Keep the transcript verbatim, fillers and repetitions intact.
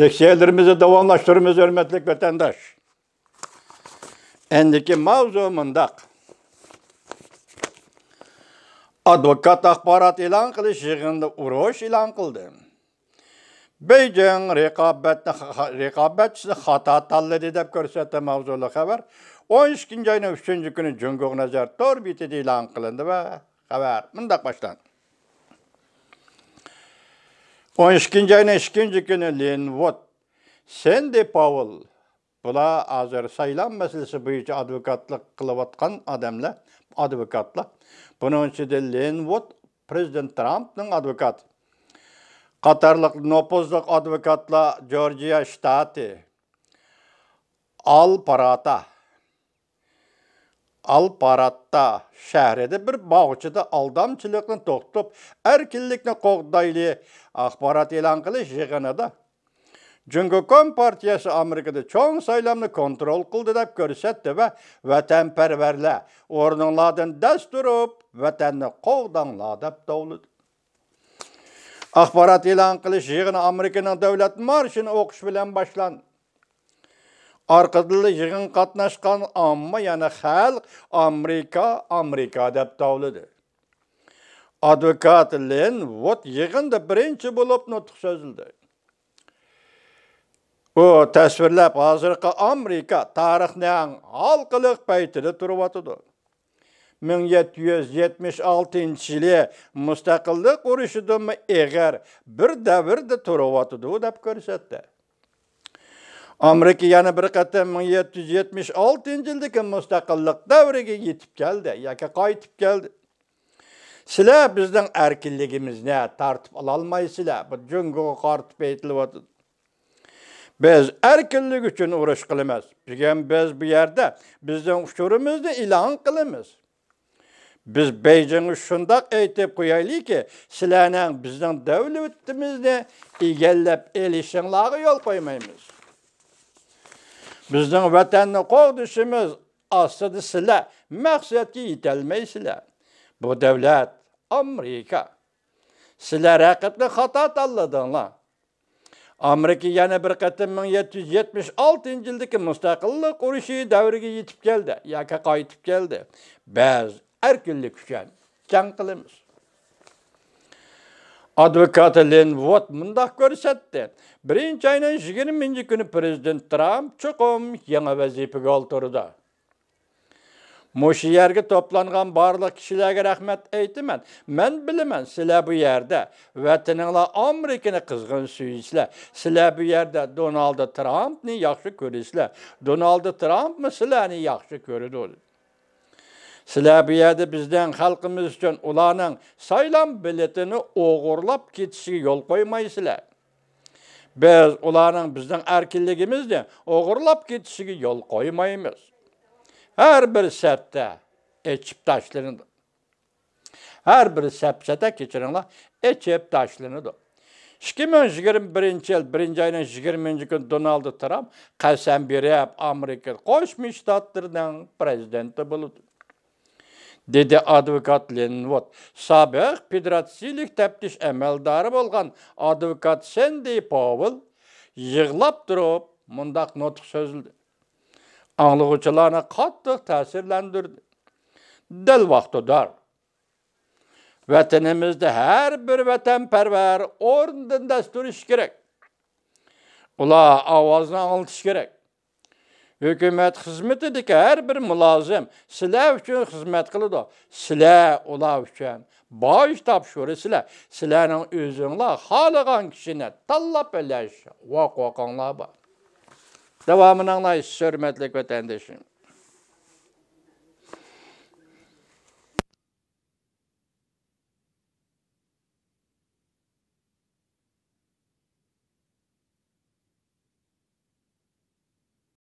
لېكسىيەلىرىمىزنى داۋاملاشتۇرىمىز، ھۆرمەتلىك ۋەتەنداش. ئەندىكى ماۋزۇ مۇنداق. ئادۋوكات ئاخبارات ئېلان قىلىش يىغىنىدا ئۇرۇش ئېلان قىلدى. بېيجىڭ رىقابەتنى خا-، رىقابەتچىسىنى خاتا تاللىدى دەپ كۆرسەتتى ماۋزۇلۇق خەۋەر. ئون ئىككىنچى ئاينىڭ ئۈچىنچى كۈنى جۇڭگوغا نەزەر تور بېتىدە ئېلان قىلىندى ۋە خەۋەر مۇنداق باشلاندى. ئون ئىككىنچى ئاينىڭ ئىككىنچى كۈنى لىن ۋوت، سېندى پاۋېل، بۇلار ھازىر سايلام مەسىلىسى بويىچە ئادۋوكاتلىق قىلىۋاتقان ئادەملەر، ئادۋوكاتلار. بۇنىڭ ئىچىدە لىن ۋوت، پرېزىدېنت ترامپنىڭ ئادۋوكاتى قاتارلىق نوپۇزلۇق ئادۋوكاتلار جورجىيا شتاتى، ئالپاراتا، ئالپاراتا شەھىرىدە بىر باغچىدا ئالدامچىلىقنى توختىتىپ، ئەركىنلىكنى قوغدايلى ئاخبارات ئېلان قىلىش يىغىنىدا جۇڭگو كومپارتىيەسى ئامېرىكىدا چوڭ سايلامنى كونترول قىلدى دەپ كۆرسەتتى ۋە ۋەتەنپەرۋەرلەر، ئورنۇڭلاردىن دەس تۇرۇپ، ۋەتەننى قوغداڭلار دەپ توۋلىدى. ئاخبارات ئېلان قىلىش يىغىنى ئامېرىكىنىڭ دۆلەت مارشىنى ئوقۇش بىلەن باشلاندى. ئارقىدىنلا يىغىنغا قاتناشقان ئامما يەنە خەلق ئامېرىكا، ئامېرىكا دەپ توۋلىدى. ئادۋوكات لىن ۋوت يىغىندا بىرىنچى بولۇپ نۇتۇق سۆزلىدى. ئۇ تەسۋىرلەپ، ھازىرقى ئامېرىكا تارىخنىڭ ھالقىلىق پەيتىدە تۇرۇۋاتىدۇ. مىڭ يەتتە يۈز يەتمىش ئالتىنچى يىلى مۇستەقىللىق ئۇرۇشىدىنمۇ ئېغىر بىر دەۋردە تۇرۇۋاتىدۇ دەپ كۆرسەتتى. ئامېرىكا يەنە بىر قېتىم مىڭ يەتتە يۈز يەتمىش ئالتىنچى يىلدىكى مۇستەقىللىق دەۋرىگە يېتىپ كەلدى ياكى قايتىپ كەلدى. سىلەر بىزنىڭ ئەركىنلىكىمىزنى تارتىپ ئالالمايسىلەر. بۇ جۇڭگوغا قارىتىپ ئېيتىلىۋاتىدۇ. بىز ئەركىنلىك ئۈچۈن ئۇرۇش قىلىمىز. بۈگۈن بىز بۇ يەردە بىزنىڭ ئۇچۇرىمىزنى ئېلان قىلىمىز. بىز بېيجىڭغا شۇنداق ئېيتىپ قويايلىكى، سىلەرنىڭ بىزنىڭ دۆلىتىمىزنى ئىگىلەپ ئېلىشىڭلارغا يول قويمايمىز. بىزنىڭ ۋەتەننى قوغدىشىمىز ئاستىدا سىلەر مەقسەتكە يېتەلمەيسىلەر. بۇ دۆلەت ئامېرىكا. سىلەر ھەقىقەتەن خاتا تاللىدىڭلار. ئامېرىكا يەنە بىر قېتىم مىڭ يەتتە يۈز يەتمىش ئالتىنچى يىلدىكى مۇستەقىللىق ئۇرۇشى دەۋرىگە يېتىپ كەلدى ياكى قايتىپ كەلدى. بىز ئەركىنلىك ئۈچۈن جەڭ قىلىمىز. ئادۋوكات لىن ۋوت مۇنداق كۆرسەتتى. بىرىنچى ئاينىڭ يىگىرمىنچى كۈنى پرېزىدېنت ترامپ چوقۇم يېڭى ۋەزىپىگە ئولتۇرىدۇ. مۇشۇ يەرگە توپلانغان بارلىق كىشىلەرگە رەھمەت ئېيتىمەن. مەن بىلىمەن، سىلەر بۇ يەردە ۋەتىنىڭلار ئامېرىكىنى قىزغىن سۆيىسىلەر. سىلەر بۇ يەردە دونالد ترامپنى ياخشى كۆرىسىلەر. دونالد ترامپمۇ سىلەرنى ياخشى كۆرىدۇ. سىلەر بۇ يەردە بىزنىڭ خەلقىمىز ئۈچۈن ئۇلارنىڭ سايلام بېلىتىنى ئوغرىلاپ كېتىشىگە يول قويمايسىلەر. بىز ئۇلارنىڭ بىزنىڭ ئەركىنلىكىمىزنى ئوغرىلاپ كېتىشىگە يول قويمايمىز. ھەر بىر سەپتە ئېچىپ تاشلىنىدۇ. ھەر بىر سەپسەتە، كەچۈرۈڭلار، ئېچىپ تاشلىنىدۇ. ئىككى مىڭ يىگىرمە بىرىنچى يىل بىرىنچى ئاينىڭ يىگىرمىنچى كۈنى دونالد ترامپ قەسەم بېرىپ، ئامېرىكا قوشما شتاتلىرىنىڭ پرېزىدېنتى بولىدۇ، دېدى ئادۋوكات لىن ۋوت سابىق فېدېراتسىيىلىك تەپتىش ئەمەلدارى بولغان ئادۋوكات سېندى پاۋېل يىغلاپ تۇرۇپ مۇنداق نۇتۇق سۆزلىدى. ئاڭلىغۇچىلارنى قاتتىق تەسىرلەندۈردى. دەل ۋاقتىدا ۋەتىنىمىزدە ھەر بىر ۋەتەنپەرۋەر ئورنىدىن دەس تۇرۇشى كېرەك. ئۇلار ئاۋازىنى ئاڭلىتىشى كېرەك. ھۆكۈمەت خىزمىتىدىكى ھەر بىر مۇلازىم سىلەر ئۈچۈن خىزمەت قىلىدۇ. سىلەر ئۇلار ئۈچۈن باج تاپشۇرىسىلەر. سىلەرنىڭ ئۆزۈڭلار خالىغان كىشىنى تاللاپ ئېلىش ھوقۇقۇڭلار بار. داۋامىنى ئاڭلايسىز، ھۆرمەتلىك ۋەتەندىشىم.